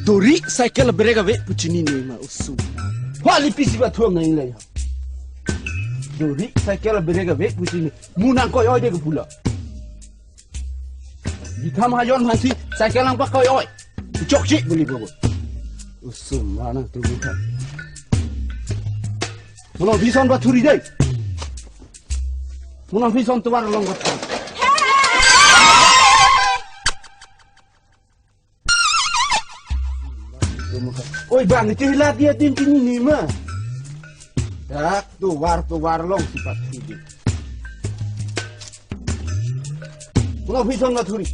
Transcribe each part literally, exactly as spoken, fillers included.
Dori cycle brake ave pu chinine ma, oso. Hali pisi ba thuam nang ilai ha. Dori cycle brake ave pu chini. Mo nangkoi-oi de ke pu la. Bitham hajon hansi cycle nangpakoi-oi. Chokche buli bobo. Oso ma nangtum bitham. Mo nangpison ba thuri dei. Mo nangpison tovar along ba thuri. Oi bang, iti hilat dia din chinine ma. Dak tovar, tovar alongsi pathuri. Mo nangpison ba thuri.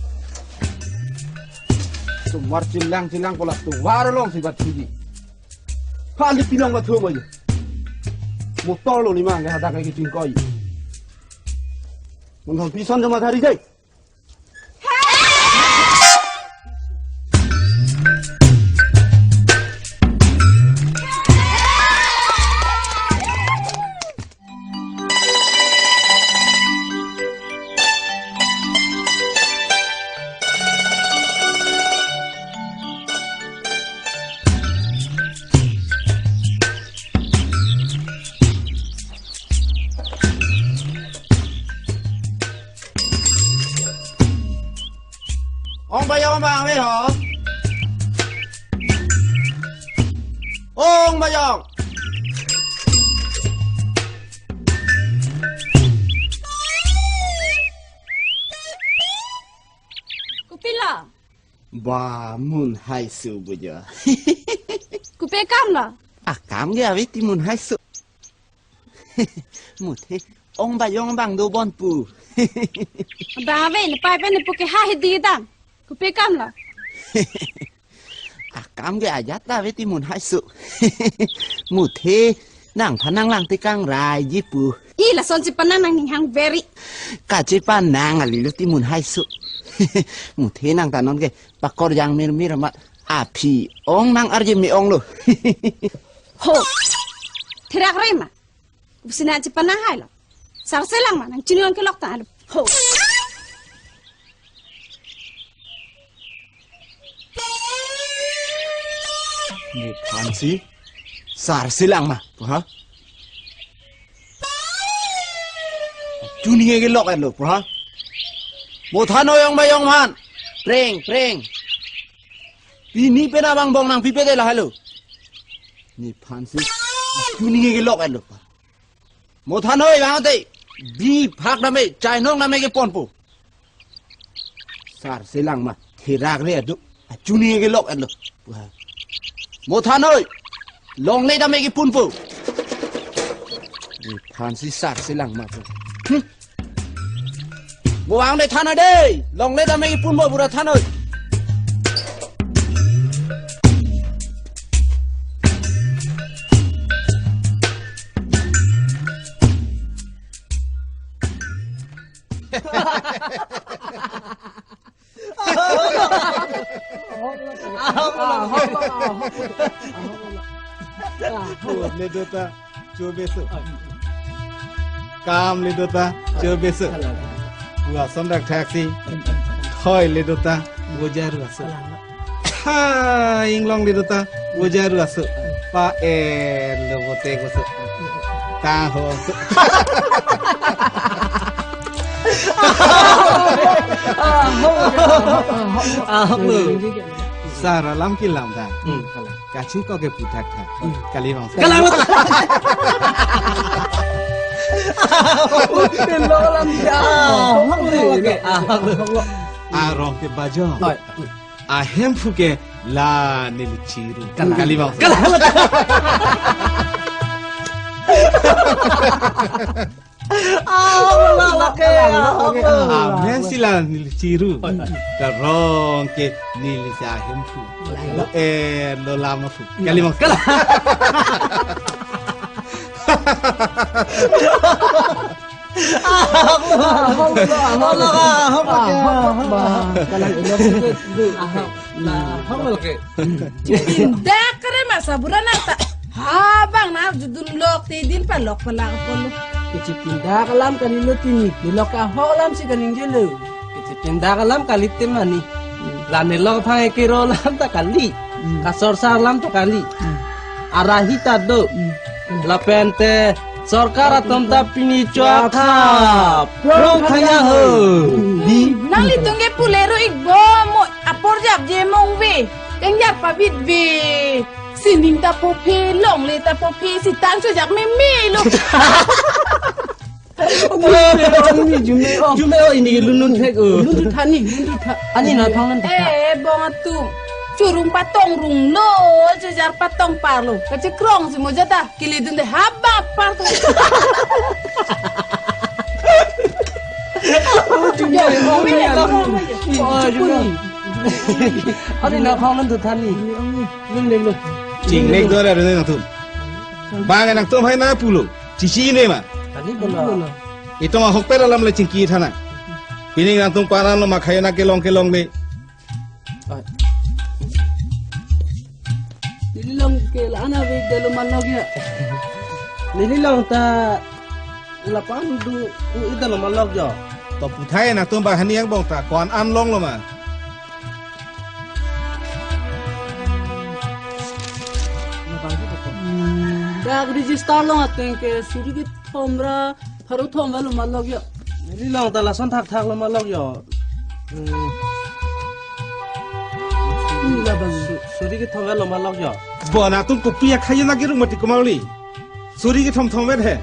Tovar chelang chelang kola tovar alongsi pathuri. Hali pinong ba thuri ma ye. Motor lo ni ma, nggak ada kayak kicing koi. Mo nangpison sama thari dei. Ong Bayong bang ave ho. Ong Bayong. Kopi lo? Ba, Munhaiso bu jo. Kopi akam lo? Akam ke ave ti Munhaiso. Muthe, Ong Bayong bang do bon pu. Bang ave, ne pai pen ne pu ke ha hidi dam. Kopi akam lo? Akam ke ajat ta ave ti Munhaiso. Muthe, nangphan nanglang tekang rai ji pu. I lason chepanang nangning hang veri. Kachepanang alilo ti Munhaiso. Muthe nang ta non ke pakorjang mirmir amat aphi ong nang-arje me-ong lo. Ho. Therak re ma. Kopusi nang chepanang hai lo. Sarse lang ma, nang chini ong kelok ta lo. Ho. Nephansi sarse lang ma, pu ha? Chini nge kelok et lo, pu ha? Mo than noi Ong Bayong aphan. Preng, preng. Pini pen abang bong nangpipe de lahelo. Nephansi chini nge kelok et lo, pu ha? Mo than noi bang te, bi phak dame, chainong dame keponpo. Sarse lang ma, therak re adu, achuni kelok adu. Wah. Mo than noi, longle dame keponpo. Nephansi sarse lang ma. Hmm. Mo bang de than noi de, longle dame keponpo pura than noi. Ahok le dota, chobeso. Kam le dota, chobeso. Pu ason dak thaksi. Hoi le dota, bojar aso. Ha, inglong le dota, bojar aso. Pa-en lo bote koso. Taho. Ahok lo. Sar alam kelang ta. Hmm. Kachingko ke puthak tha. Hmm. Kali bang. Kalang. Lo alam dia. Ahok lo. Ahok lo. Arong ke bajong. Oi. Ahemphu ke la neli chiru. Kalang. Kali bang. Kalang. Ah, la, la, ke, ah, ah, ah. Amen si la neli chiru. Oi, oi. Karong ke neli si ahemphu. Lo, eh, lo lama phu. Kali bang. Kalang. Ahok lo ke. Pindak kere masa buran nang ta. Ha bang na judun lok te din palok palak polo. Kechipindak alam kali lo tini. Nelok ahok alam si kaningjelo. Kechipindak alam kali te mani. La nelok phang ekero alam ta kali. Hmm. Kasorsar alam ta kali. Hmm. Arahi ta do. Hmm. Lapente sorkar atum ta pini chua tha. Prong thaya ho. Di. Nanglitum ke pule ro-ik bom, mo apor japje mong ve. Kengjar pabit ve. Sining ta pophe, longle ta pophe, sitang chojak meme lo. Jume, jume, oh, ini lun lun thek, oh. Lun lun tha ni, lun lun tha. Ani na thang nan ta. Eh, bong atum. Churung patong rung lo, jejar patong par lo. Kachekrong si Mojo ta, kili dun de haba par tu. Oh, jume, oh, jume. Oh, jume. Ani na thang nan tu tha ni. Lun lun lun. Chingnek do ra nangtum. Bang nangtum hai na pulo. Chichi ne ma. Tani kono. Itum ahokpet alam le chingki tha nang. Pining nangtum paran lo ma khayona kelong kelongle. Ai. Neli long ke la-an ave de lo malok ya. Neli long ta lapu-an do, u ida lo malok ya. To pu thai nangtum ba hani angbong ta ko-an an long lo ma. Hmm, dak register long ateng ke suri kethom ra pharo thom va lo malok ya. Neli long ta lason thakthak lo malok ya. Hmm. Hmm, labang. Su-, suri kethom va lo malok ya. Bo nangtum kopi akhayona kerung mati komarli. Suri kethom thom vet he.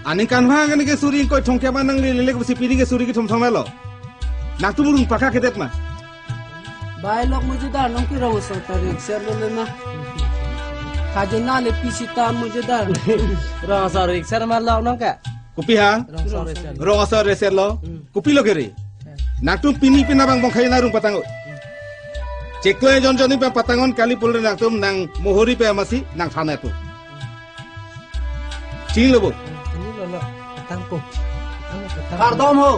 Aningkanvang ani ke suri ingkoi thomkep an nangle lele kosi pining ke suri kethom thom vet lo. Nangtum rung paka kedet ma. Bai lok Mojodar, nong ke rong asor ta rikser lo le ma. Khajona le pi sita Mojodar. Rong asor rikser ma lok nong ke. Kopi ha? Rong asor rikser. Rong asor rikser lo. Hmm. Kopi lo keri. Nangtum pini pina bang bong khayona rung patang o. Cheklo jon jon ni pa patang on kali pulre nangtum nang mohori pe masi nang thana tu. Ching lo bo. Ini lo lo. Patang po. Patang po, patang po. Kardom ho.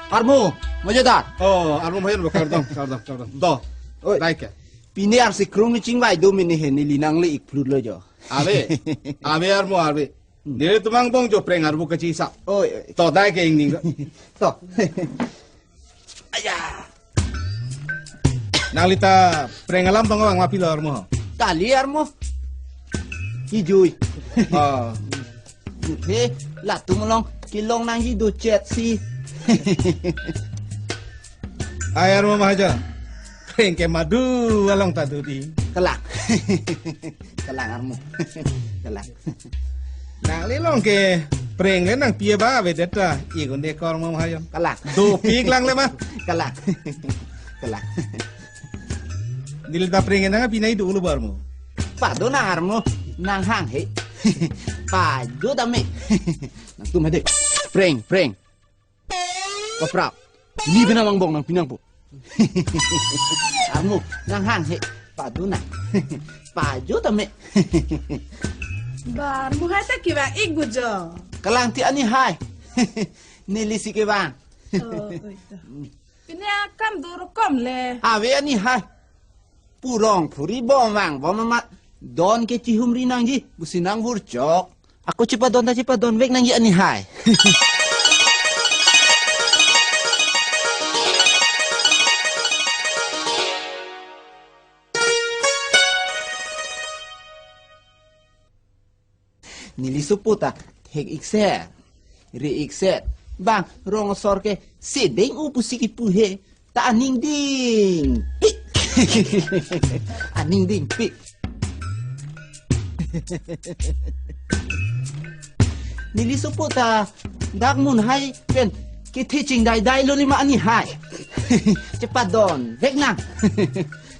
Armo, Mojodar. Oh, armo mayon bo kardom, kardom, kardom. Do. Oi. Baik ya. Pini arsi krung ni chingvai do mini he neli nangle-ik phlut lo jo. Ave. Ave armo ave. Hmm. Nelitum angbong jo preng arvo kachisa. Oi, oi. To dai ke ingning. To. Aya. Nangli ta preng alam tong abang ma pilo armo. Kali armo. Kijui. Oh. Muthe latum along kelong nangji do chet si. Ai armo mahajon. Preng ke madu along ta do di. Kalang. Kalang armo. Kalang. Nangli long ke preng le nangpi ba avedet ta, igun de kormo mahajon. Kalang. Dopik lang le ma. Kalang. Kalang. Neli ta preng nangpi nai do lo armo. Pado nang armo, nanghang he. Pado tame. Nangtum hade. Preng, preng. Paprap. Ni bena mangbong nangpi nangpo. Armo, nanghang he. Pado nang. Pado tame. Ba armo hai ta kevang-ik gujo. Kalang ti ani hai. Neli si kevang. Oh, oi to. Pini akam do rokom le. Ave ani hai. Purong phuri bom vang bom amat. Don ke chihumri nangji, busi nang vurchok. Ako chepadon ta chepadon vek nangji ani hai. Neli sopo ta thek-ik ser, re-ik ser. Bang, rong asor ke sedeng u pusi kipu he. Ta aning dingpik. Aning dingpik. Neli sopo ta dak mun hai pen kethe chingdaidai lo ni ma ani hai. Chepadon vek nang.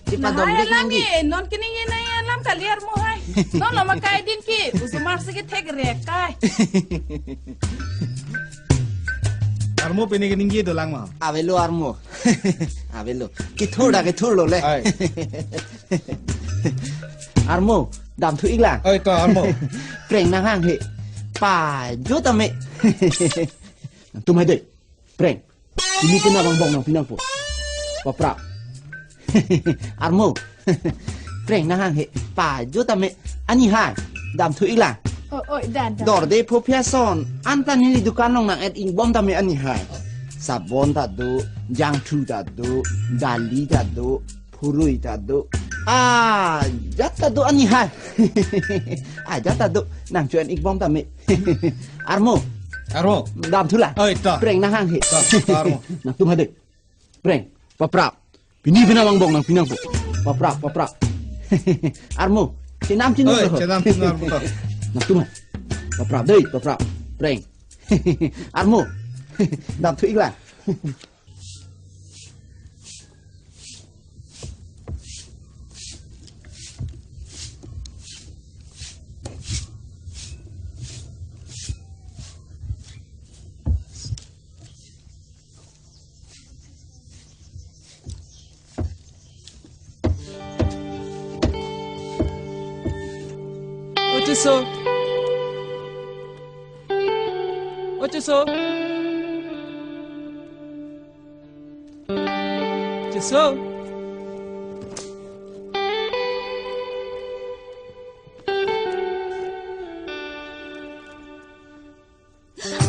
Chepadon vek nang di. Nahai alam e, non keningje nangji alam kali armo hai. Non lo ma kai din ke, osomar si kethek re kai. Armo pini keningje dolang ma. Avelo armo. Avelo. Kethur ta kethur lo le. Ai. Armo, damthu-ik lang. Oi, to armo. Preng nanghang he. Pado tame. Nangtum hade. Preng. Pini pina bang bong nangpi nangpo. Paprap. Armo. Preng nanghang he. Pado tame. Ani hai. Damthu-ik lang. Oh, oh, dan, dan. Dorde pho phi ason. Anta neli dukan along nang-et ingbom tame ani hai. Sabon ta do, jangthu ta do, dali ta do, phurui ta do. Ah, jat ta do ani hai. Ah, jat ta do. Nang chuan ik bom ta me. Armo. Armo. Dam thulang. Oi, ta. Preng nang hang he. Ta, ta, armo. Nangtum hade. Preng. Paprap. Pini pina bang bong nang pinang po. Paprap, paprap. Armo. Chenam chinum Oi, lo. Chenam chinum armo ta. Nangtum ha. Paprap dei, paprap. Preng. Armo. Dam thu ik lang. Oche so. Oche so. Oche so.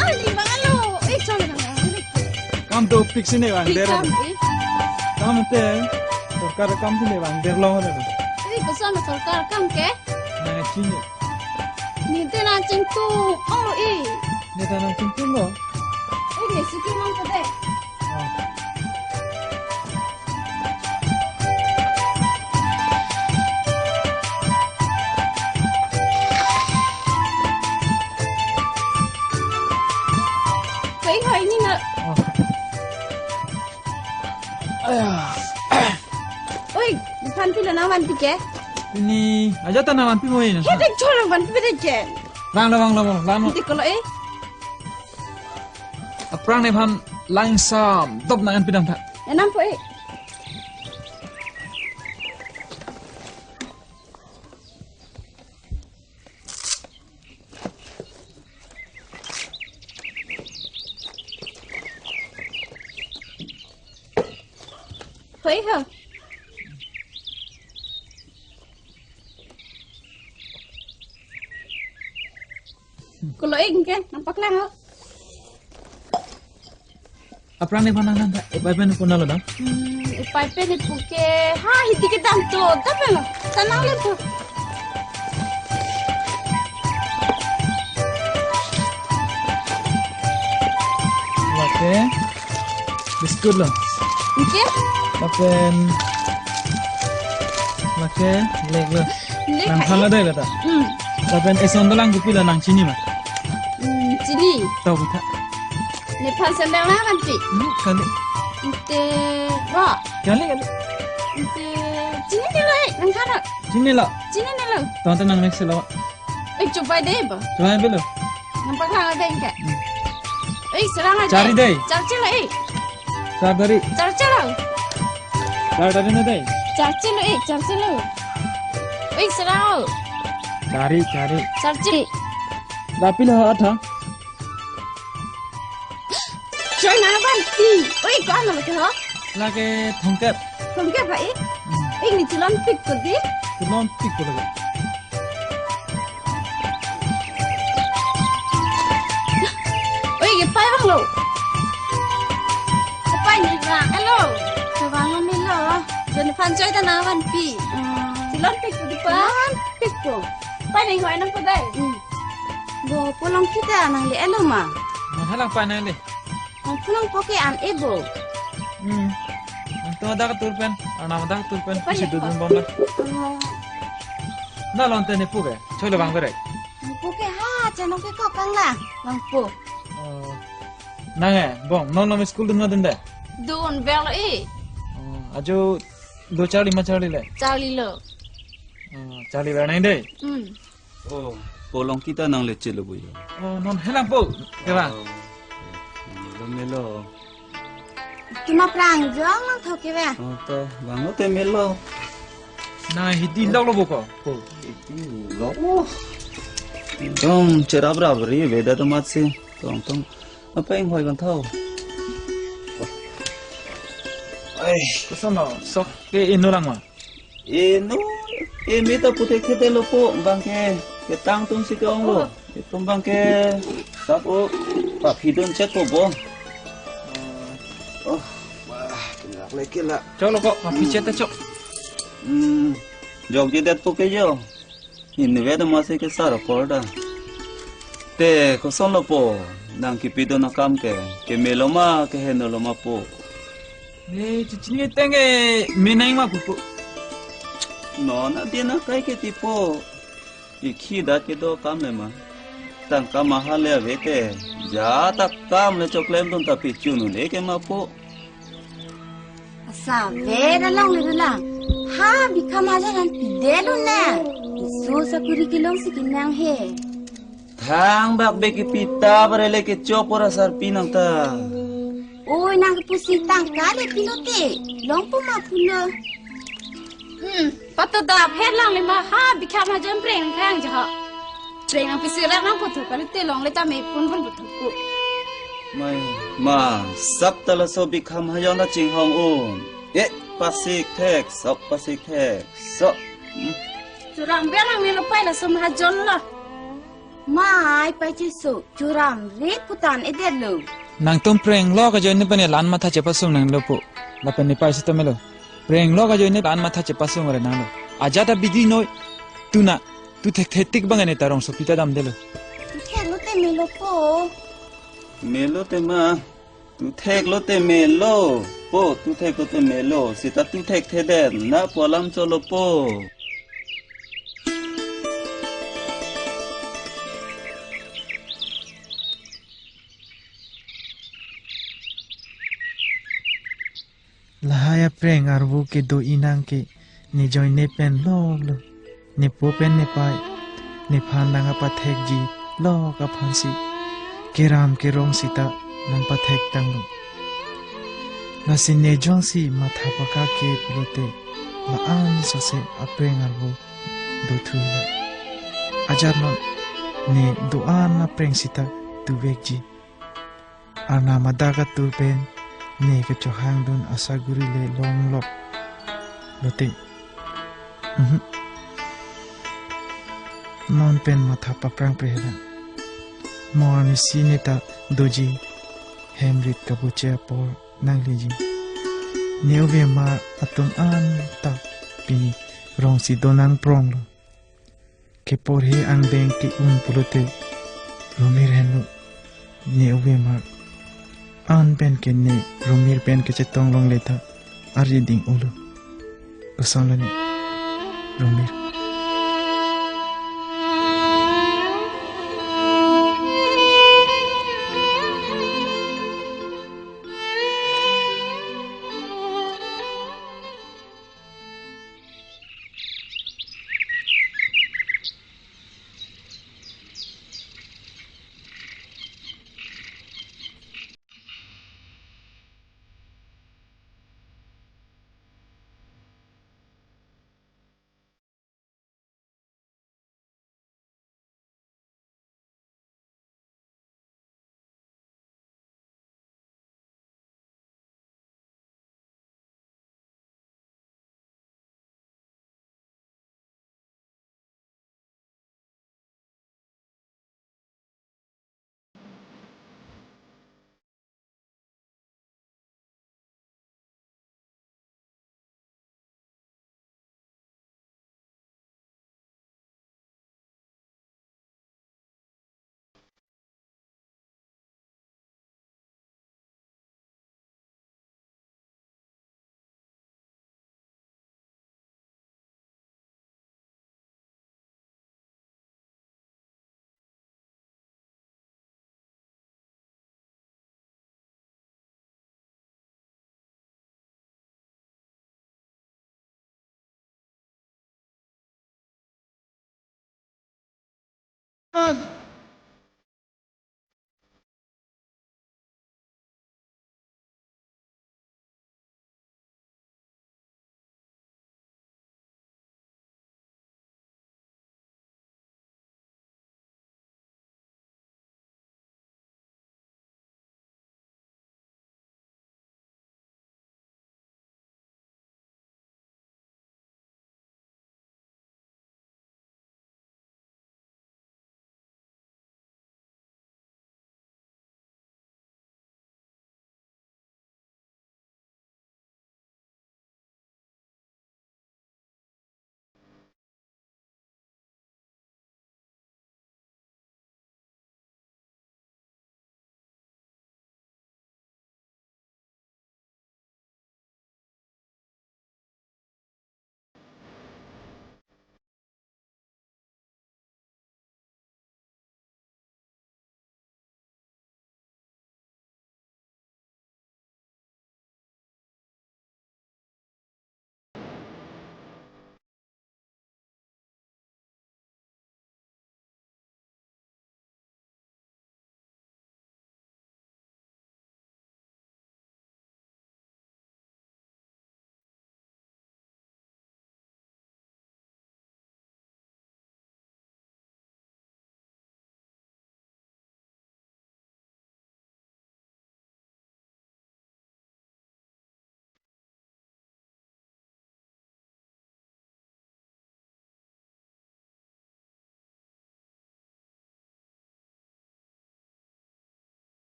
Ani bang alo. Eh, chole bang alo. Kam dopik sini bang der. Kam, eh. Kam te. Sorkar kam sini bang der long ada. Eh, koson sorkar kam ke? Nang chini. Ninte nang chingtung. Oh, eh. Ninte nang chingtung lo. Eh, ne siki mang kade. Oh. Koi hoi ni na. Oh. Aya. Oi, phan pilo nang vanpi ke? Ini aja ta nang vanpi mo ini. He dek cholo vanpi dek ke. Lang lo, lang lo, lang lo. Dek kolo eh. Aphrang nephan langsam dop nang an pidam tha. Enam po eh. Hoi ho. Kolo ik ke, nang paklang ho. Aphrang nephan nang nang, epai pen puna lo dam. Hmm, epai pen ipu ke, ha, hidi ke dam to, dam lo, tanang le po. Lake, biscuit lo. Oke. Lapen, lake, lek lo. Lek Nang hai. Phan lo dei lo ta. Hmm. Lapen eson dolang kopi lo nang chini ma? Hmm, chini. Tau kita. Nephan sandal na nanti. Hmm, kali. Inte, wa. Kali, kali. Inte, chini ni lo eh, nang khan lo. Chini lo. Chini ni lo. Tau ta nang next lo. Eh, chupai dei ba. Chupai belo. Nang paklang dei ke. Hmm. Eh, serang aja. Chari dei. Charche lo eh. Char dari. Charche lo. Char dari na dei. Charche lo eh, charche lo. Eh, serang. Chari, chari. Charche. Dapil ho atha. Choi na vanpi. Oi, ko ano ke ho? Lake thongkep. Thongkep ba eh? Hmm. Eh, ni chulon pik ko di? Chulon pik ko lake. Oi, ke pai bang lo. Pai ni bang. Hello. Chobang lo milo. Joni phan choi ta na vanpi. Hmm. Chulon pik ko di pa? Chulon pik ko. Pai ni hoi nang ko dai. Hmm. Bo, po Longki ta nang le elo ma? Nang halang pa nang le. Nang phu nang po ke an e bo. Hmm. Nangtum adak tur pen, anam adak tur pen, Apa pisi ya, dudun Apa? Bom la. Oh. Na lon te ne pu ke, choi le bang bere. Nang po ke ha, chano ke ko kang la, nang po. Oh. Nang e, bong, non non school dun ma dun de? Dun, bel e. Oh, ajo do charli ma charli le? Charli lo. Oh, charli bang nang dei? Hmm. Oh, po Longki ta nang le chelo bo ya. Oh, non halang po, ke bang? Oh, melo, melo. Tuna prang jong nang thok ke bang? Oh, ta, bang lo te melo. Na hidi lok lo bo ko, po. Hidi lok. Oh. Jong cherap rap ri, beda tomat si. Tong, tong. Apa yang hoi bang thau? Ai. Koson lo, sok ke inu lang ma? Inu, imi ta pute khete lo po, bang ke, ketang atum si ke-ong lo. Oh. Itum bang ke, sap o, paphi dun chet po bo. Oh, wah, pinrak lagi la. Chok lo ko, paphi chet ta chok. Hmm. Jokjedet po ke jo. Inutvet amatsi kesar apor ta. Te kosonlo po, nang kipidun akam ke, kemelo ma, keheno lo ma po? Eh, chichiniteng ke menang ma po po. Non adin akai ke ti po. Ikhi dak kedo akam le ma. Tangka maha le ave te. Jat akam le choklemdun ta pichun un-e ke ma po. Asa, vera longle dolang. Ha, Bikha Mahajon an pidetlo na. Isu sakuri kelongsi kenang he. Thangbak be kepi ta bare le kechok pora sarpi nang ta. Oi, nang kepusi tangka le pilote. Longpo ma pulo. Hmm, patodap het longle ma, ha, Bikha Mahajon preng nang khang ja ha. Preng nang pisi rak nang puthu kalite longle ta me pun pun puthu ku. Mai, ma, sap ta laso Bikha Mahajon ta chinghong un. Eh, pasik thek, sok pasik thek, sok. Hmm. Churam be nang melo pai laso Mahajon lo. Mai pai cheso, churam re putan edetlo. Nangtum prenglo ajoine pen la-an matha chepasung nanglo po. Lapen ne pai sita melo. Prenglo ajoine la-an matha chepasung re nanglo. Ajat abidi noi. Tuna, tu thek thek tik bang ne ta rongsopi ta damdetlo. Tu theklo te melo po. Melo te ma. Tu theklo te melo. Po, tu theklo te melo. Sita tu thekthedet. Na po alam cholo po. Lahai apreng arvo kedo inang ke ne ajoine pen loklo. Nepo pen nepai, nephan nang apathekji lok aphansi keram kerong sita nang pathek tanglo. Lasi ne jongsi matha pakak ke pulote la-an sose apreng arvo dothuilo. Ajat non ne do-an apreng sita tuvekji. Arnam adak atur pen ne kechohangdun asaguri le longlok lote. Mhm. Non pen matha paprang prehelang. Mo arnisi ne ta doji hem rit kabuche apor nangleji. Ne ove mar atum anta pini rongsi donang pronglo. Keporhe angdeng ke-un pulote Romir henlo ne ove mar. An pen ke ne Romir pen kechetong longle ta arje ding-olo. Kosonlo ne Romir.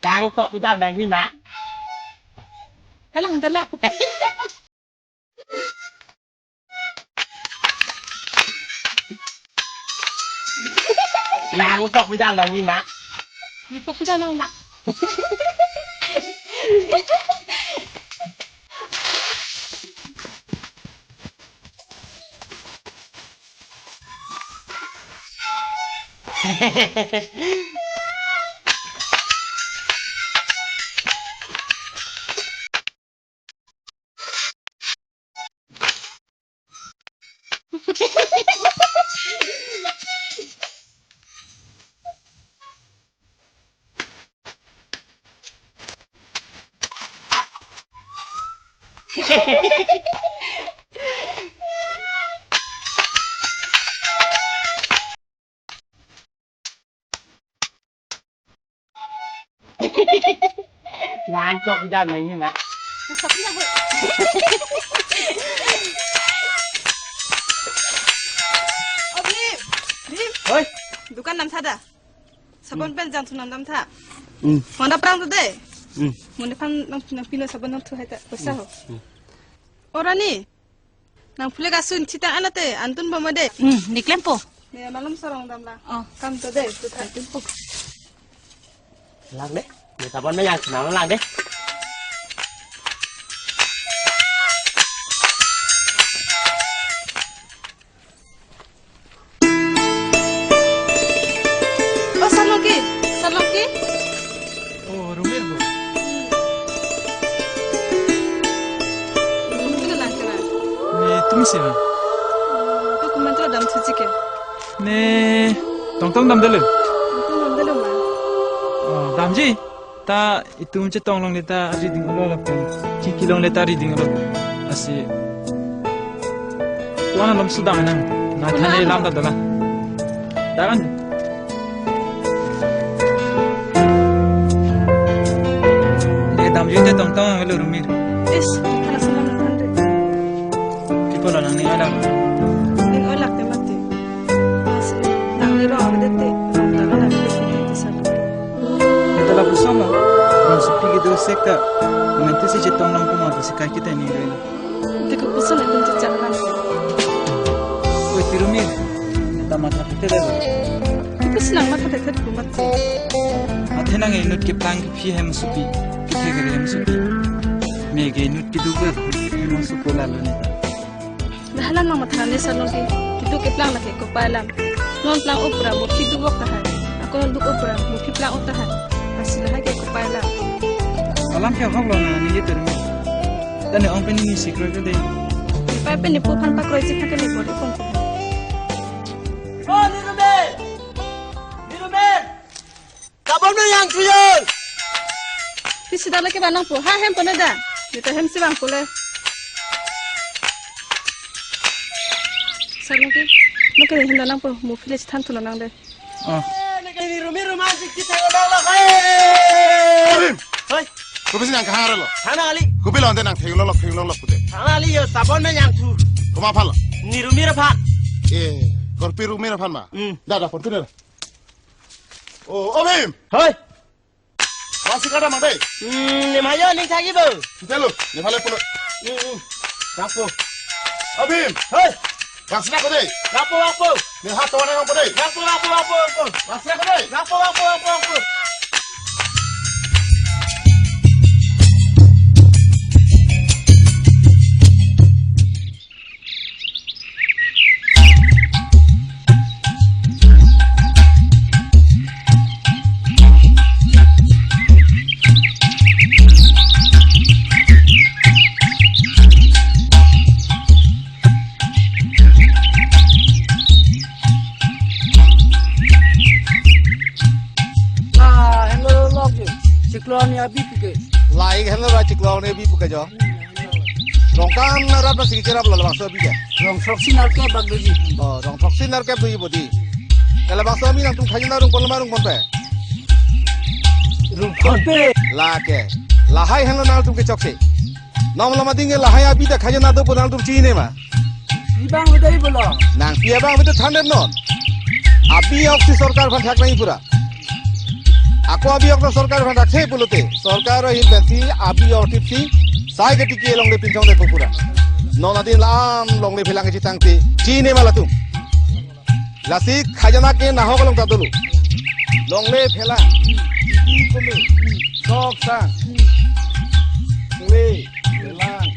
Kang sok pidam nang ni ma. Halang dala. Nang sok pidam nang ni ma. Sok pidam nang ma. Nang sok pidam nang ni ma. Sok pidam. Oh, Bim. Bim. Hoi. Dukan damtha da. Sabon pen jangthu nangdamtha. Hmm. Manda prang tu de. Hmm. Munda prang nang, nangpilo sabon nangthu hai ta. Poisa ho. Hmm. O Rani. Nangphu le kasun chitang anate, antun bom de. Hmm, ne klempo. Ne malom sarong damla. Oh. Kam to de, tu tha. Klempo. Lang de. Ne sabon me yang senang lang de. Oh, Saloki, Saloki. Oh, Rumir bo. Rumir lang kena. Ne tum si ma? Aku komantu damthuji ke. Ne Tongtong damdelo. Tongtong damdelo ma. Oh, damji. Ta itum chetong longle ta riding lo lapen. Chiki longle ta riding lo. Lasi. Kuan alam sudam nang. Na thane lam ta dala. Daran. Ne damji te Tongtong lo Rumir. Is, kana senang than de. Tipo lo nang ni alam. Ning olak te mati. Nang le rong de te, rong ta lo na te te te sa. Kita lapuson lo. Rong supi kedo sek ta. Mentu si chetong nang puma si kai kita ni lo. Te ko puson lo te chak nang. Oi, ti Rumir. Ta matha te lo. Te ko senang matha te te ko mati. Athe nang inut keplang kephi hem supi. Kephi kere hem supi. Me ke inut kedo ke hem supo lalo ni ta. Dah halang nang matha ne Saloki. Kedo keplang lake kopai alam. Non plang opra murti duk vok tahai. Ako non duk opra murti plang ok tahai. Lasi lahai ke kopai alam. Alam ke hok lo na ni ye termi. Ta ne ong pen ni si kroi ke de. Pai pen ni po phan pa kroi si phan ke ni bori pon. Oh, ni Ruben! Ni Ruben! Kabon me yang tuyon. Pisi dala ke banang po. Ha hem pone da. Nita hem si bang pole. Saloki. Nake hem dalang po. Mo village than tulo nang de. Oh. Nake ni Rumir romantic kita dalang. Hey. Hoi. Kopi si nang kahang lo. Thana ali. Kopi lo ante nang theng lo lo theng lo lo pute. Thana ali yo sabon me yang tu. Koma phan lo. Ni Rumir aphan. Eh, korpi Rumir aphan ma. Hmm. Da da pon tu da. Oh, Obim. Hoi. Masih kada mang dei. Hmm, ne mayo ning thagi bo. Sitelo, ne phale pulo. Hmm, hmm. Rapo. Obim. Hei. Masih kada dei. Rapo, rapo. Ne hat to nang po dei. Rapo, rapo, rapo, rapo. Masih kada dei. Rapo, rapo, rapo, rapo. Ah, hello, lok je. Chiklo ni abi puke. Lai hello ra chiklo ni abi puke jo. Rong kam na rat na sing cherap lo labangso abi ke. Rong throksi nerkep bak doji. Oh, rong throksi nerkep doji bodi. Ke labangso abi nangtum khajana rung pon ma rung ponpe. Rung ponpe. Lake. Lahai helo nangtum ke chokche. Nonglom ading ke lahai abi ta khajana do pu nangtum chinine ma? Pi abang bedai pulo. Nangpi abang bedo thandem non. Abi aoksi sorkar aphan thak nangji pura. Ako abi ok ta sorkar aphan thakthe pulote, sorkar ahin pensi abi aotip si sai ketiki longle pinchongde ko pura. Non adin lam longle phelang kachethang te chinine ma latum. Lasi khajana ke nahok along ta dolo. Longle phelang, idi kome, sok sang, longle phelang.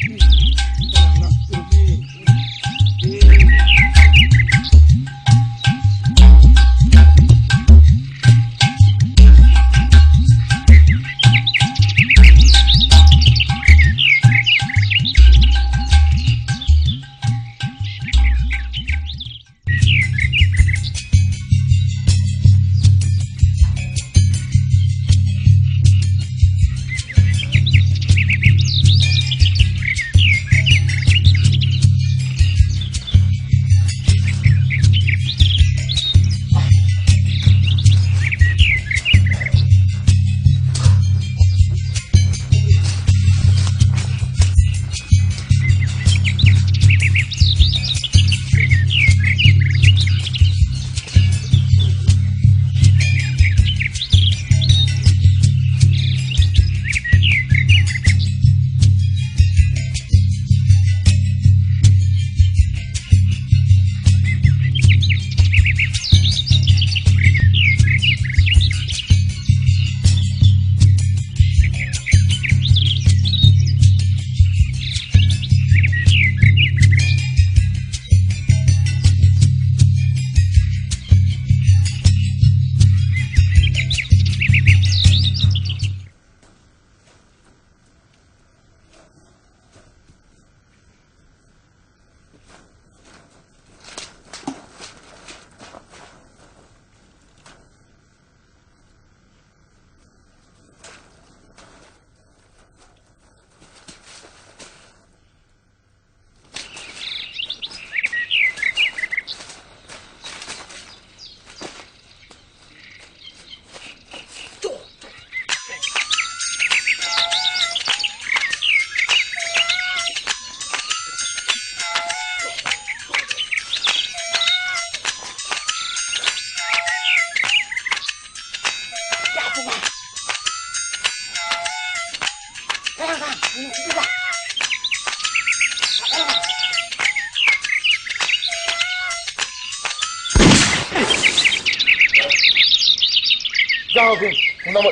Jao, Bhim, huna mo.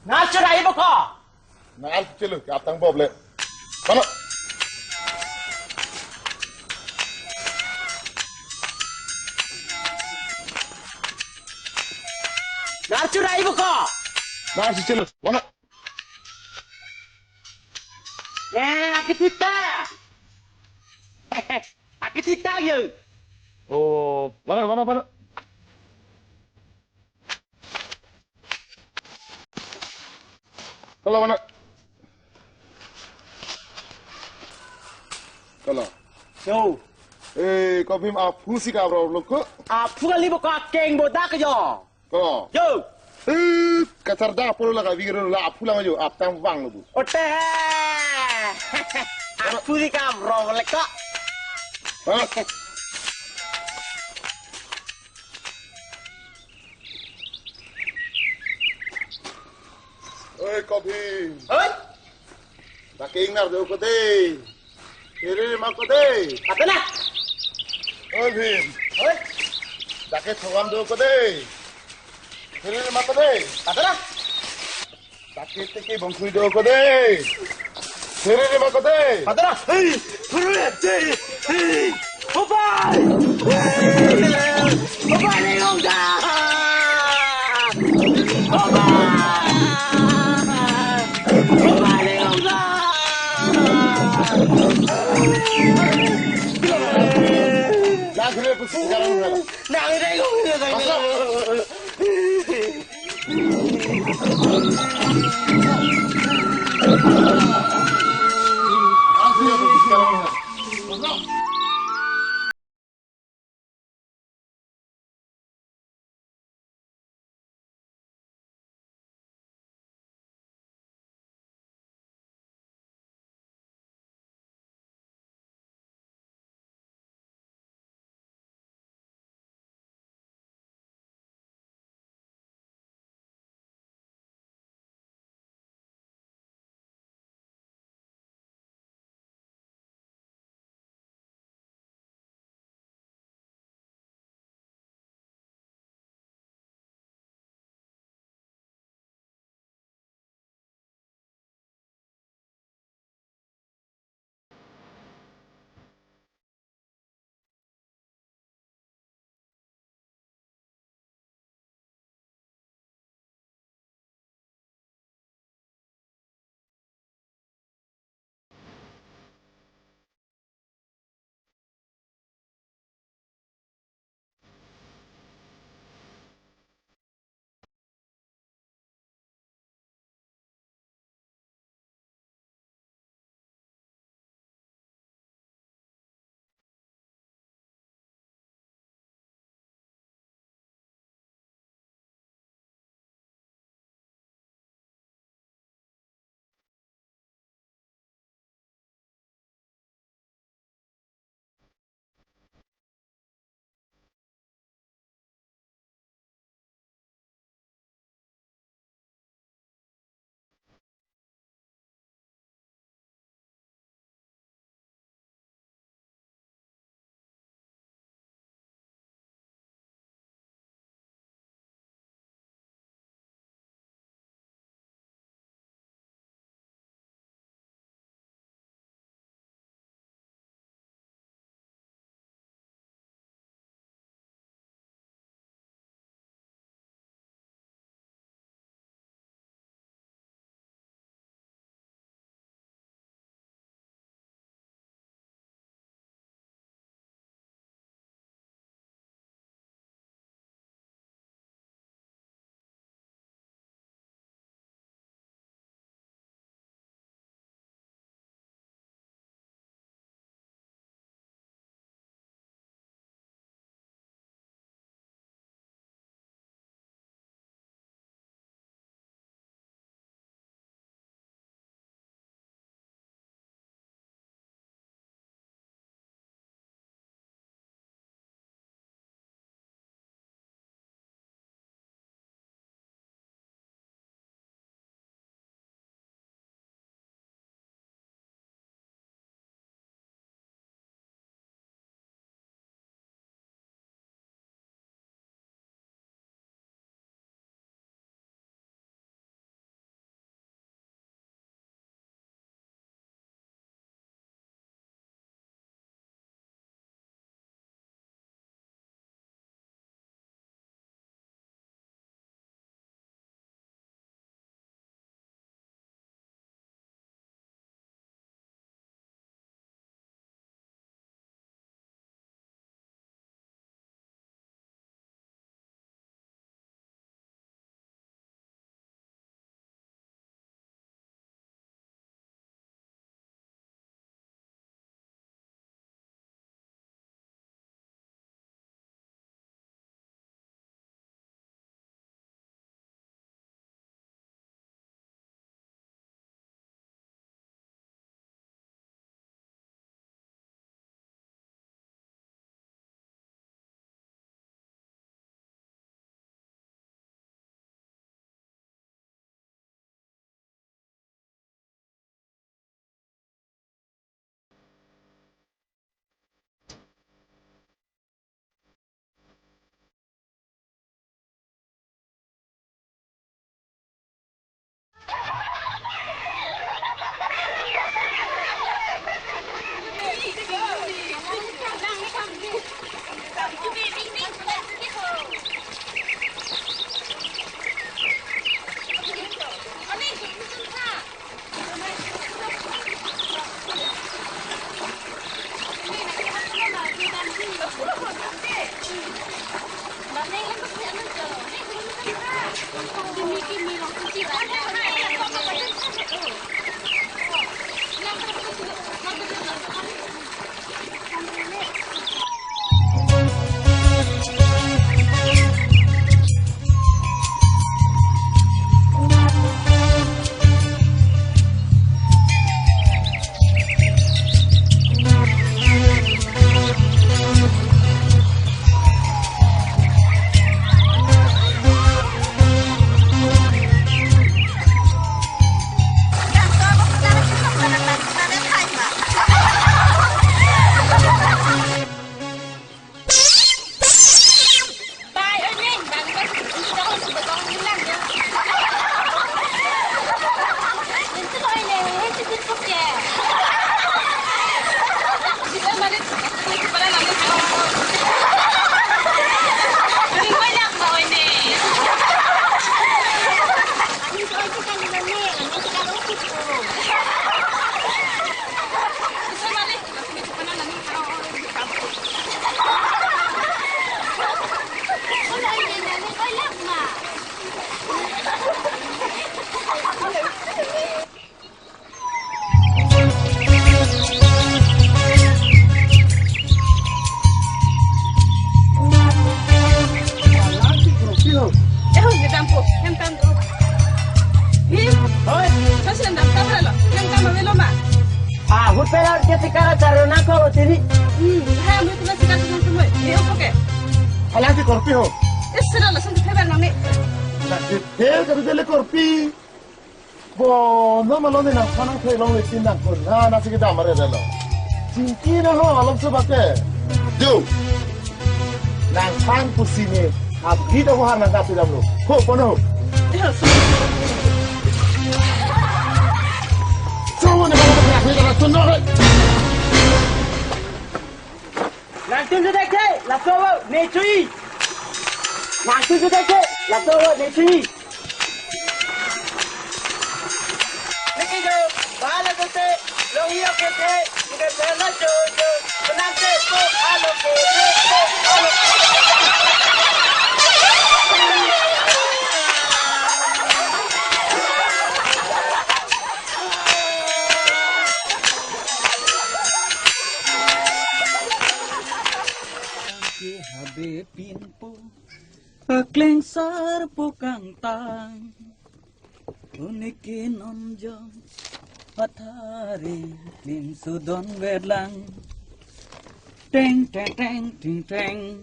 Nang chura ibu ko? Nang chelo, ke aptang bob le. Mana? Nang chura ibu ko? Nang chelo, mana? Eh, akitita. Akitita yo. Oh, mana, mana, mana? Kalau mana? Kalau. So. Eh, ko Bhim aphu si kaprop lo ko? Aphu kali bo, kakeng bodak yo. Ko. Yo. Eh, kacharda aphu lo, laka bigro la aphu lang yo, aptang vang lo bu. Ote. Aphu si kaprop lo ko. Hah? Oi, ko Bhim. Oi. Dak ke ingnar do ko de. Here ma ko de. Atena. Oi, Bhim. Oi. Dak ke thogam do ko de. Here ma ko de. Atena. Dak ke teke bongkhui do ko de. Here ma ko de. Atena. Hei, hurre, hei, hei. Opai! Opai, Lengong da! Opai! Opai, Lengong da! Nang Lengong da! Alanti Korpi ho. Eh, nge dampo, hem tam do. Hi? Hoi. Sasi nang tam lo, hem tam avelo ma. Ah, hotel ar ke tikara charo nangkok tini. Hmm, ha, mo tu nasi kat nang tu mo. Ni opo ke? Alanti Korpi ho. Eh, sila langsung tu theba nang ni. Nang tu theba tu jele Korpi. Bono malone nangphan nangthe longle tin nang kon na nasi kedam are lo. Chingki na ho alom se bake. Jo. Nangphan pusi ne. Abhi ta ko har nangkap damlo. Ho kono. Chomo ne bang tak ne ta chono he. Nangtum sudah ke, laso ne chui. Nangtum sudah ke, laso ne chui. Niki jo, bala tu te, long iyo ke te, nike pela jo jo, penang te po alo ke, po alo. Ke habe pinpo, paklengsar po kangtang, unike nonjong, pathari, ning sudon berlang, teng, teng, teng, ting, teng.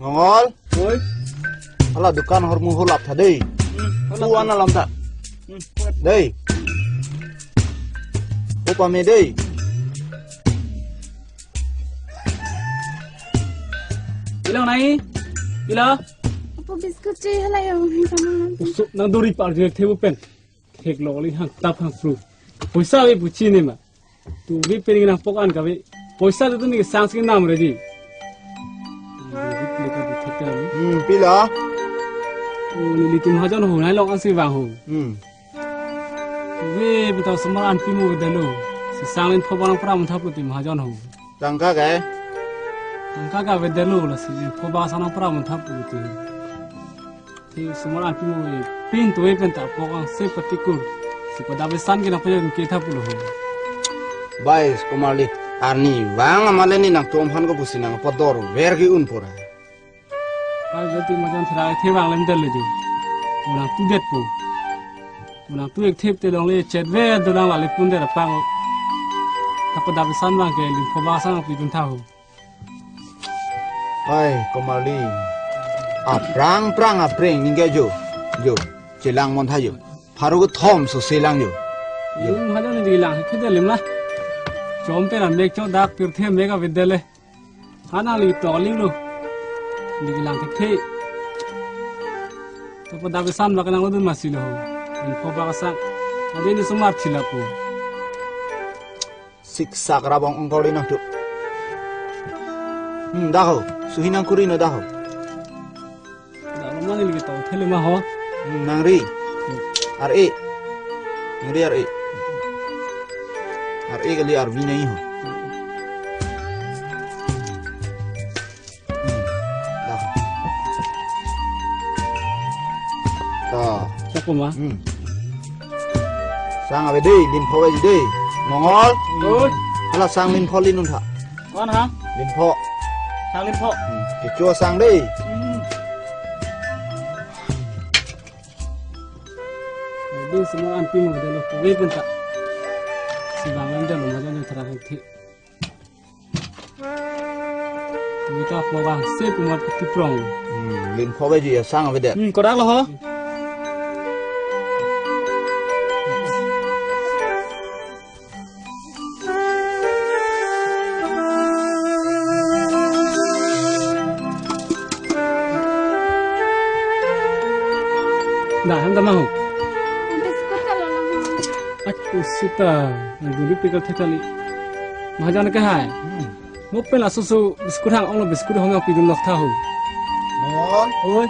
Mongol. Oi. Hala dukan hormu hulap tha dei. Hmm, hulap. Puan alam ta. Hmm, puan. Dei. Upame dei. Pilo nai? Pilo? Apo biscuit che hala yo, ni sama. Usuk nang dori par je thebu pen. Thek lo li hang tap hang fru. Poisa ave pu chini ma. Tu ave pen nang pok an kave. Poisa tu nike sang si nam reji. Hmm, pilo? O, neli tu mahajon ho, nai long an si vang ho. Hmm. Tu ave pen ta osomar an pimo delo. Si sang len pho bang pram thap lo tu mahajon ho. Tangka ke? Tangka ke ave delo lasi len pho bang sang pram thap lo tu. Te osomar an pimo ve, pin tu ave pen ta pok an se patikur. Si pada besan ke nangpajok ke thap lo ho. Bai, Komarli, arni vang amale ni nangtum aphan ko pusi nangpador ver ke un pura. Bai, jati majan thera the vang lem del le di. Unang tu det po. Unang tu ek thep te longle chet ve dolang lale pun det apang. Ta pada besan vang ke lim ko ba sang pi dun tha ho. Hai, Komarli. Aprang, prang, apreng, ningke jo. Jo, chelang mon tha jo. Pharo kethom so chelang jo. Jo. Yung halo ni dilang, kede lima. Chom te na mek cho dak pirthe mek avedele. Hana li to ling lo. Dilang kethe. To pada besan bak nang lo dun masi lo. Info bak sang. Ade ni sumar chila po. Siksak rabang ongkol inang tu. Hmm, daho. Suhi nang kuri no daho. Dah lama ni lagi tahu thele ma ho. Hmm, nang ri. Ar e. Nang ri ar e. Ar e kali ar vi nai ho. Hmm, dah. Ta. Chak ma? Hmm. Sang ave dei, limpho ave dei. Mongol. Oi. Hala sang limpho linun tha. Kon ha? Limpho. Sang limpho. Hmm. Kecho sang dei. Hmm. Dei semua anti mo dei lo. Ave penta. Sebang anda lo majan yang terakhir. Ni ta po bang, se pumat kiprong. Hmm, limpho ave ji, sang ave det. Hmm, kodak lo ho. Dah, hem ta ma ho. Biscuit ta lo lang ho. Ak, suta, nang duri pikal thekali. Mahajan ke hai. Hmm. Mo pen laso so biscuit hang ong lo biscuit hom yang pidun lok tha ho. Mongol. Oi.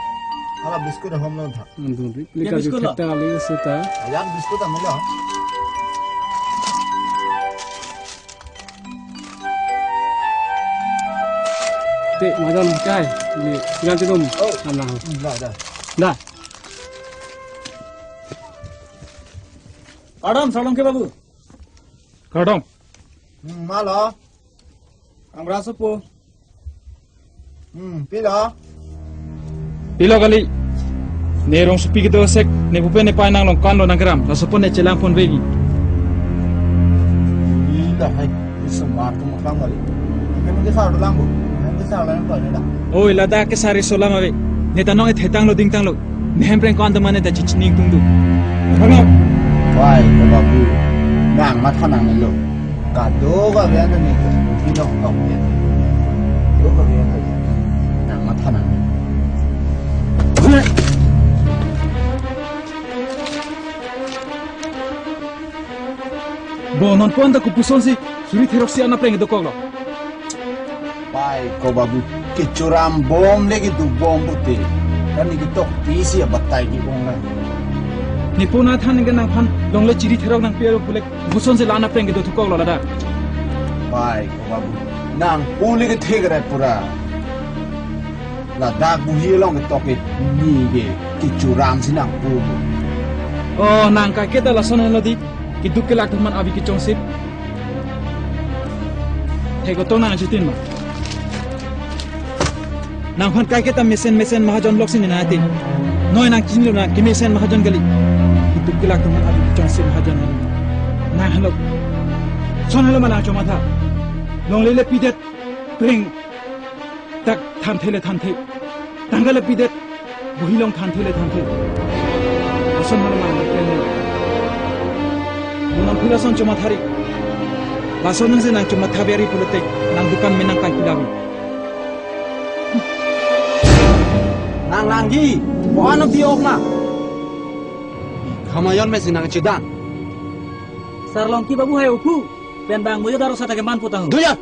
Hala biscuit hom lo tha. Nang duri pikal thekta kali suta. Ajat biscuit ta milo. Te majan kai. Ni tinggal ti dum. Oh. Alah. Hmm, dah, dah. Dah. Kardom, Sarlongki babu. Kardom. Hmm, ma lo. Ang braso po. Hmm, pilo. Pilo kali. Ne rongsopi kedo sek, ne pupe ne pai nang long kan lo nang keram. Laso pon ne chelang pon vegi. Ih, dah hai. Isomar tu makam kali. Kan ke sar lang bo. Kan ke sar lang kali dah. Oi, ladak ke sari solam ave. Ne ta nong e thetang lo dingtang lo. Ne hempreng ko-an teman ne ta chichining tungdu. Hello. Wai, ko babu. Nang matha nang lo. Kado ka bian ni. Pilo ka bian. Kado ka bian. Nang matha nang. Bo non pon ta kopuson si suri therok si an apreng dokok lo. Pai ko babu, kecho ram bom le keduk bom pute. Kan ni ketok pisi abatai ni bom na. Ne pon athan ke nangphan longle chiri therok nangpi aro pulek kopuson si la-an apreng kedo thukok lo ladak. Pai ko babu, nang pule kethe kere pura. Ladak buhi along ketok ke ni ke kecho ram si nang pu. Oh, nang kaiketa lason helo di. Keduk kelak teman abi kechongsip. He kotong nang chitin ma. Nangphan kaiketa mesen mesen mahajon lok si nina ati. Noi nang chinilo nang kemesen mahajon kali. Keduk kelak teman abi kechongsip mahajon kali. Nang helo. Son helo ma nang chomatha. Longle le pidet. Pring. Tak thanthe le thanthe. Tangka le pidet. Buhi long thanthe le thanthe. Lason mana mana le pring. Mo nang phi lason chomathari. Lason nang si nang chomatha beri pulote. Nang dukan menang tang pilabi. Nang nangji. Ko-an pi-ok na. Khamayon me si nang chedan. Sarlongki babu hai uphu. Pen bang mojo daro sata ke man putang. Doya.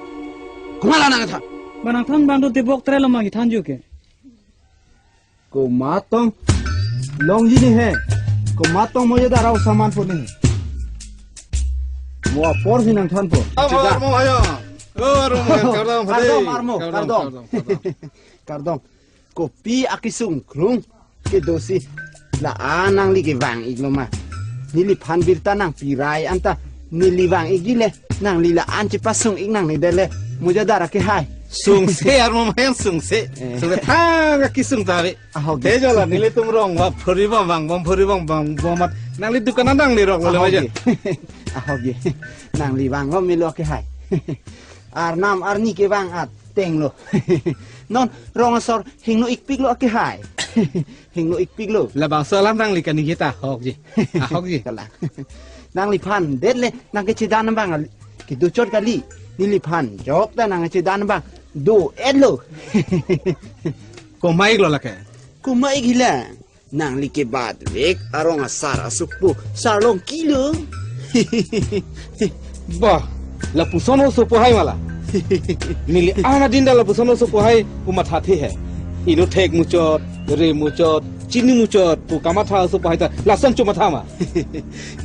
Komat la nangthan? Ba nangthan bang do tebok tre lo ma kethan ju ke. Komat tong longji ne he. Komat tong mojo daro saman po ne he. Mo apor si nangthan po. Amo, amo, ayo. Oh, amo, ayo. Kardom, kardom, armo, kardom, kardom. Kardom, kardom. Kardom. Kopi akesung krung kedo si la-an nangli kevang-ik lo ma. Neliphan birta nangpirai anta neli vang-ikji le. Nangli la-an chepasung-ik nangne det le. Mojo dara ke hai. Sungse armo mayan sungse. Eh. Sungse thang akesung ta ave. Ahok. Te jola nelitum rong va phuri bom vang bom phuri bom vang bom mat. Nangli dukan adang ni rok lo le maja. Ahok ye. Ahok ye. Nangli vang lo melo ke hai. Arnam arni kevang at. Tenglo. Non rong asor hingno-ikpik lo ake hai. Hingno-ikpik lo. Labangso alam nangli kani kita ahokji. Ahokji. Kalang. Nangliphan det le nangkechedan bang ali. Kedo chot kali. Neliphan jok ta nangkechedan bang. Do-et lo. Komat-ik lo lake. Komat-ik hilang. Nangli kebat vek arong asar asopo Sarlongki lo. Bah, lapuson asopo hai ma la. Neli ana din da lapuson asopo hai pu mathathe he. Inut thek muchot, re muchot, chini muchot pu kamatha asopo hai ta lason chomatha ma.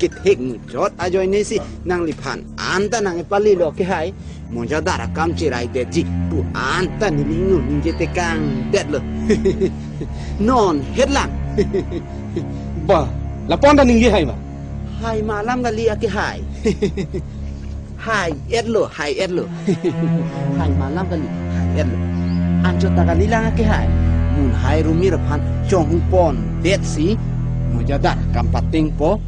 Kethek muchot ajoine si nangliphan anta nangkepale lo ke hai. Mojo dara kam cherai detji pu anta neli ngun ningje tekang det lo. Non het lang. Ba, lapu-an ta ningje hai ma? Hai ma alam kali akehai. Hai-etlo, hai-etlo. Hai ma alam kali, hai-etlo. Anchot ta kalilang akehai. Munhai rumir aphan chonghu pondetsi, mojadat kampatengpo.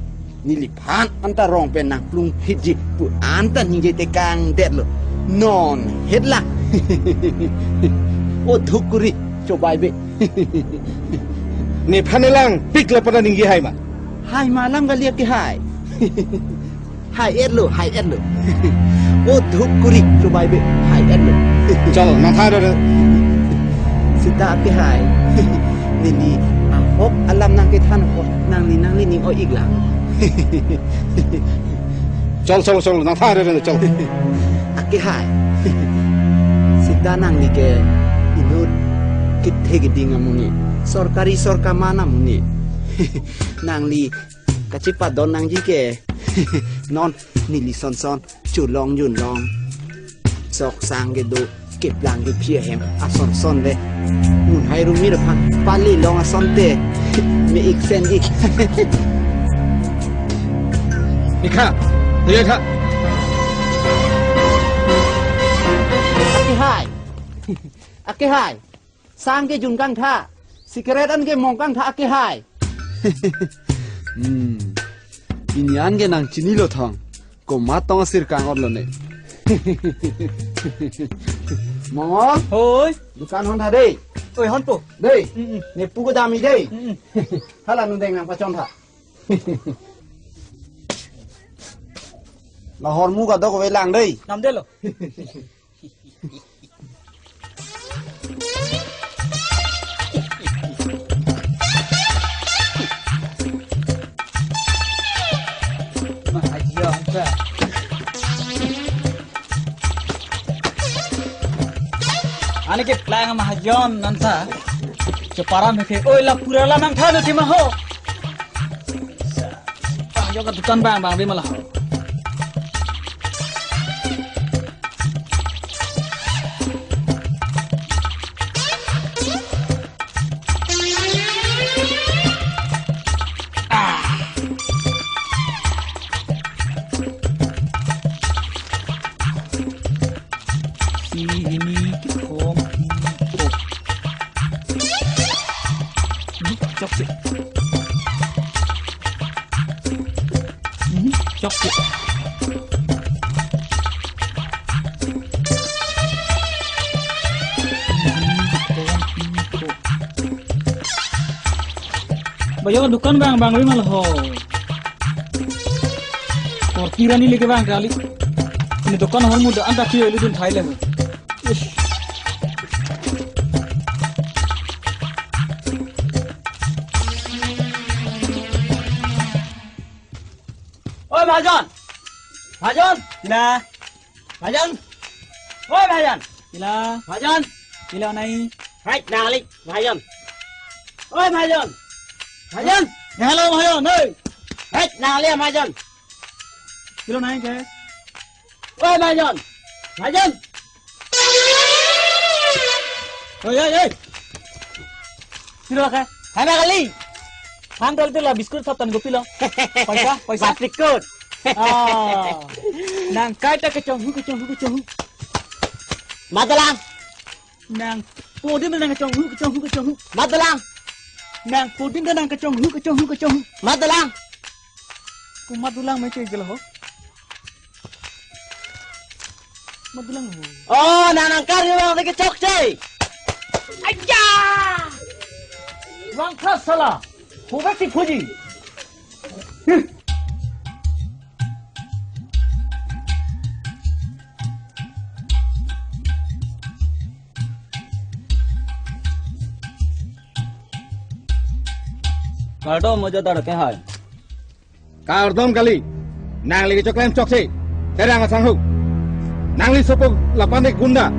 Neliphan anta rong pen nangplung phitji pu anta ningje tekangdetlo. Non hetla. O dhukkuri, chobaibe. Nephan nelangpik lapu-an ta ningje hai ma? Hai ma alam kali akehai. Hai-etlo, hai-etlo. O dhukkuri, chobaibe, hai-etlo. Chol, nangthan do. Sita akehai. Neli ahok alam nangkethan apot nangli nanglining o-iklang. Chol, chol, chol, nangthan do, chol. Akehai. Sita nangli ke inut kethe keding amonit. Sorkari sorkaman amonit. Nangli kachepadon nangji ke. Non neli sonson cholong junlong. Sok sang kedo, keplang kephi ahem asonson le. Munhai rumir aphan pali long asonte. Me-ik senji. Ikha, tuya kha. Akehai. Akehai. Sang kejun kangtha, cigarette an kemong kangtha akehai. Hmm. Pini an ke nangchinilo thong. Komat tong asirkang otlo ne. Mongol. Hoi. Dukan hontha dei. Oi, honpo. Dei. Mm-mm. Ne pu kedam-i dei. Mm-mm. Hala nudeng nangpachontha. La hormu kadokave lang dei. Namdelo. Mahajon ta. Ani keplang mahajon nangtha. Cheparam he ke. Oi, la pura la nangtha do thima ho. Bang, jo ka dukan bang, bang, bimala. Si hini kikom hini ko. Hmm, chok si. Hmm, chok si. Bayo dukan bang bang wi mal ho. Korti rani leke bang kali. Ini dukan hor muda anta kiyo iludun thai le. Ish. Oi, Mahajon! Mahajon! Ila. Mahajon! Oi, Mahajon! Ila. Mahajon! Ila nai. Hai, nangli, Mahajon! Oi, Mahajon! Mahajon! Ya, halo, Mahajon, hei! Hai, nangli, Mahajon! Ila nai ke? Oi, Mahajon! Mahajon! Oi, oi, oi! Pilo ke? Hana kali. Han dol dol la biscuit satan ko pilo. Paisa, paisa. Batik kot. Ah. Nang kaita kechonghu, kechonghu, kechonghu. Madalang. Nang pudin nang kechonghu, kechonghu, kechonghu. Madalang. Nang pudin nang kechonghu, kechonghu, kechonghu. Madalang. Komat dolang me choi gelo ho. Komat dolang ho. Oh, nang nangkar yo bang ke chokche. Aja! Bang khas sala. Hobek si phuji. Kardom mojo daro ke hai. Kardom kali. Nangli kechoklem chokche. Terang asanghu. Nangli sopo lapu-an ke gunda.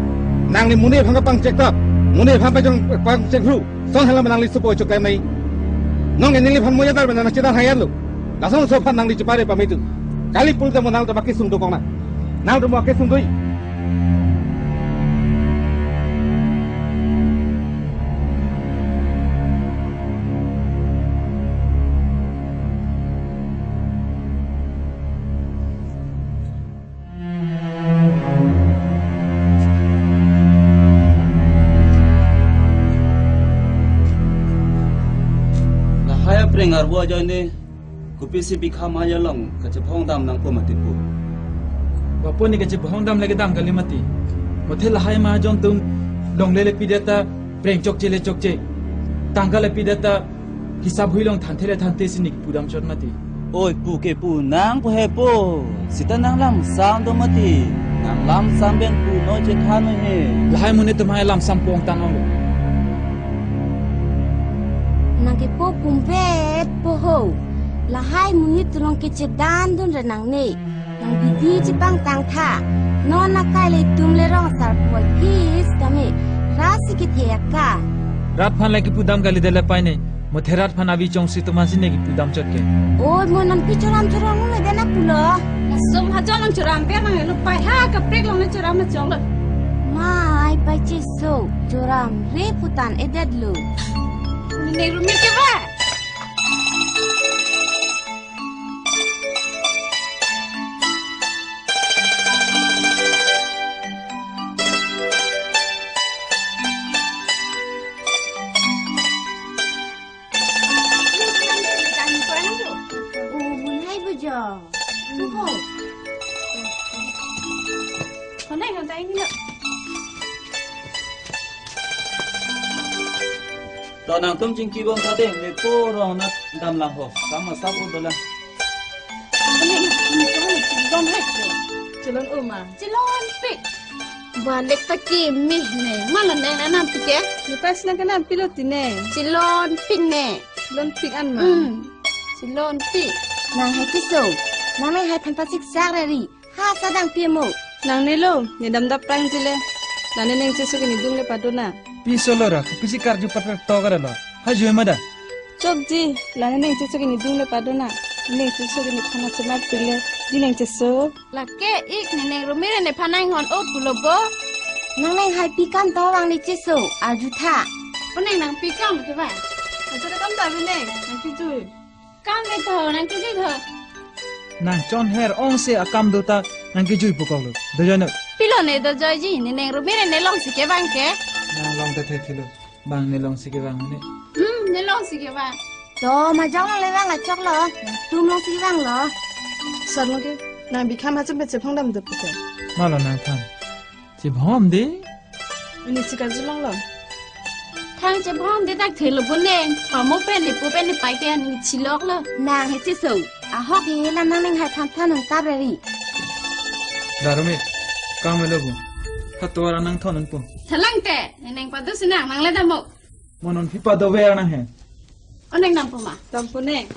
Nangli monit aphan kapangchek tap. Monit aphan pachong pangchek ru. Lason hala nangli sopo choklem nai. Non ke neliphan moya dar bena nang chetan hayar lo. Lason so aphan nangli chepare pamitu. Kali pulote mo nangtum akesung dokok nang. Nangtum akesung doi. Ngarbo ajoine, kopisi bikha mahajon along kachebhong dam nangpo mati pu. Bapo ne kachebhong dam lagi dam kali mati. Muthe lahai mahajon atum longle le pidet ta preng chokche le chokche. Tangka le pidet ta hisap hui along thanthe le thanthe si ne kipu damchot mati. Oi pu ke pu nang pu he pu. Sita nang lamsam do mati. Nang lamsam pen pu non chethan noi he. Lahai monit atum hai lamsam pu ong tang ong. Nang kepu pumpet po ho. Lahai monit atum along kechedandun re nangne. Nang bidi chepangtang tha. Non akai le itum le rong asar puvoiphit tame. Rat si kethe aka. Rat aphan le kipu dam kalidet le pai ne. Muthe rat aphan avi chongsi atum aphan si ne kipu damchot ke. Oi mo nangpi choram choram mo dena pulo. Laso mahajon along choram pe nang lo pai ha kaprek along le choram ma chonglo. Mai pai cheso choram re putan edet lo. Ne Rumit ke ba. Oh, mulai bujong. Tuko. Konai konai ini lo. To nangtum chingki bom tha dei, ne po rong nat dam lang ho. Sama sabo dola. Konai ini konai chingki bom hai ke. Chilon uma. Chilon pik. Ba lek ta kimi ne. Malon nang nanam pik ke? Ne pas nang kanam pilo ti ne. Chilon pik ne. Chilon pik an ma. Hmm. Chilon pik. Nang hai kiso. Nang nang hai phan pasik sak rari. Ha sadang pimo. Nang ne lo, ne dam dap prang jile. Lane neng cheso ke ne dung le padona. Pi solo ra, kopisi karju pat pat to kara lo. Ha jui mada. Chok ji, lane neng cheso ke ne dung le padona. Neng cheso ke ne phana chemar pile. Di neng cheso. Lake ik ne neng Rumit ne phana inghon o pulo bo. Nang neng hai pi kam to vang ne cheso, arju tha. O neng nang pi kam ke ba. Ajo kam ta bi neng, nang pi jui. Kam ke tho, nang kejui tho. Nang chon her ong se akam do ta nang kejui pukok lo. Dojoi no. Pilo ne dojoi ji, ne neng Rumit ne long si kevang ke. Nang long ta thek thilo. Bang ne long si kevang ne. Hmm, ne long si kevang. To, majong long le vang achok lo. Tum long si kevang lo. Sar mo ke, nang bikha mahajon pen chebhong dam do pute. Malo nang tham. Chebhong de. Ini si karjulong lo. Thang chebhong de dak thelo bo neng. Pamo pen ne po pen ne pai ke ani chilok lo. Nang he cheso. Ahok he lam nang neng hai than than nang tap rari. Da Rumit. Kam lo bo. Hat to ara nang thon nang po. Thalang te. Ne neng padu sinang nang le damo. Mo non phi pado ver nang he. O neng dampo ma. Dampo neng.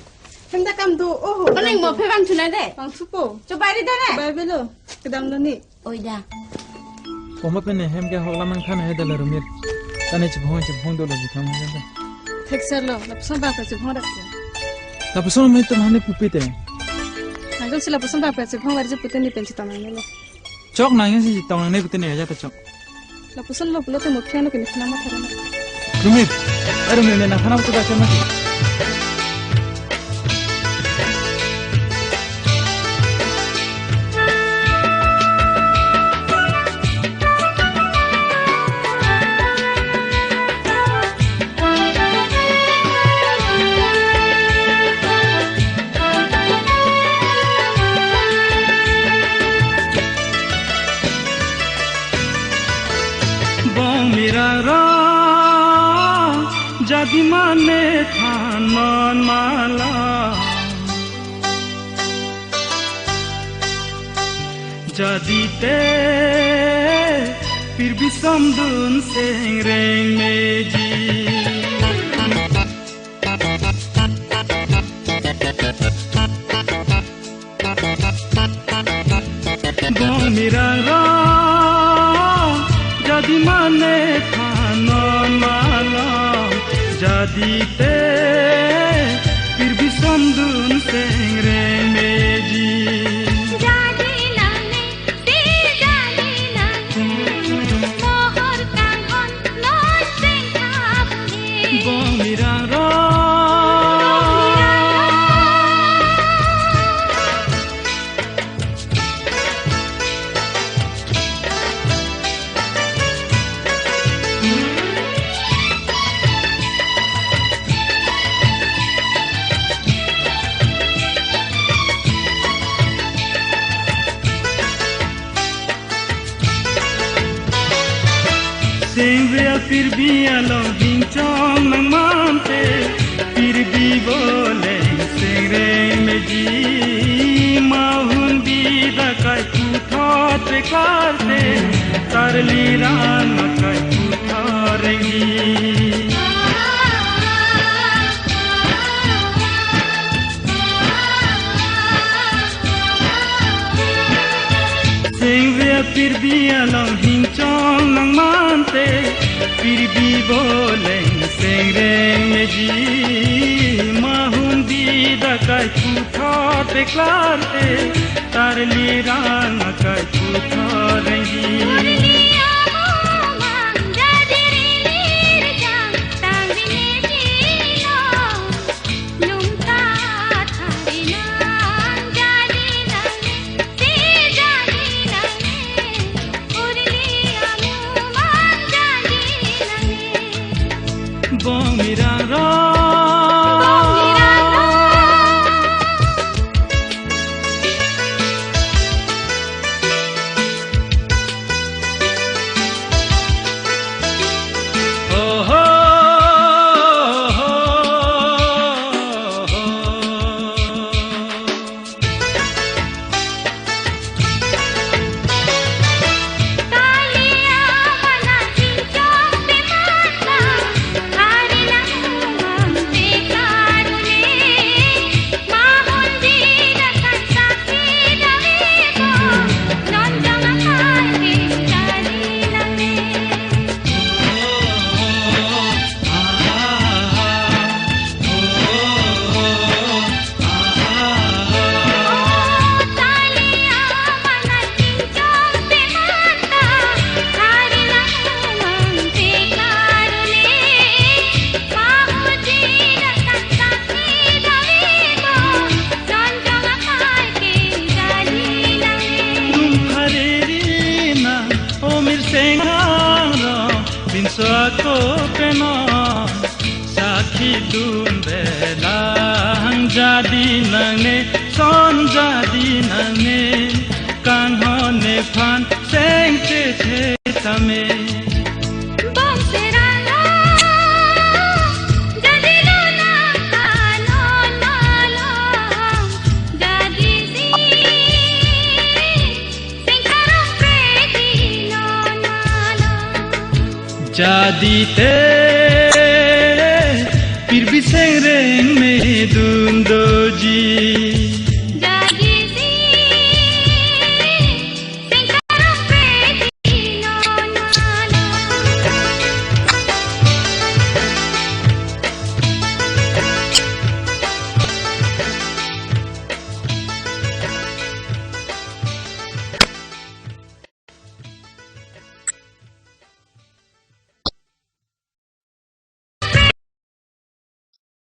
Hem da kam do, oho. O neng mo phe vang chuna de. Vang thupo. Chobai ri da ne. Chobai velo. Kedam lo ni. Oi da. Oma pen ne hem ke hoklam nang than he da la Rumit. Tane chebhong chebhong dolo ji tham he da. Thek sar lo. Lapuson bang pen chebhong dak. Lapuson me tum hane pupi te. Nang si lapuson bang pen chebhong arje pute ni pen chetong nang ne lo. Chok nang si chetong nang ne pute ne aja ta chok. Lapuson lo pulote mokhe ano kini khana matha rana. Rumit, eh, Rumit, ne nang khana matha rana. Bong mirang rong, jadi mane than non ma lo. Jadi te, pirbi samdun seng reng meji. Bong mirang rong, jadi mane than non ma lo, jadi te, pirbi samdun seng reng meji. Jadi lang ne, si jadi lang, mohor kanghon non seng tha bune. Bong mirang rong. Pirbi along hingchong nangmante, pirbi boleng sengreng meji, mahun bida kai puthot peklarte, tarli rang kai puthot rengji. Sengve pirbi along hingchong nangmante, pirbi boleng sengreng meji, mahun bida kai puthot peklarte, tarli rang kai puthot rengji. Bong mirang rong. Rung phariri nang, o mir seng hangrong, pinso ako penon, sakhi dun belang, jadi nangne, son jadi nangne, kanghon nephan, seng chethe tame. Bong serang lo, jadi lo nang kanon malong, jadi si, sing karong preti non malong. Jadi te, pirbi sengreng medun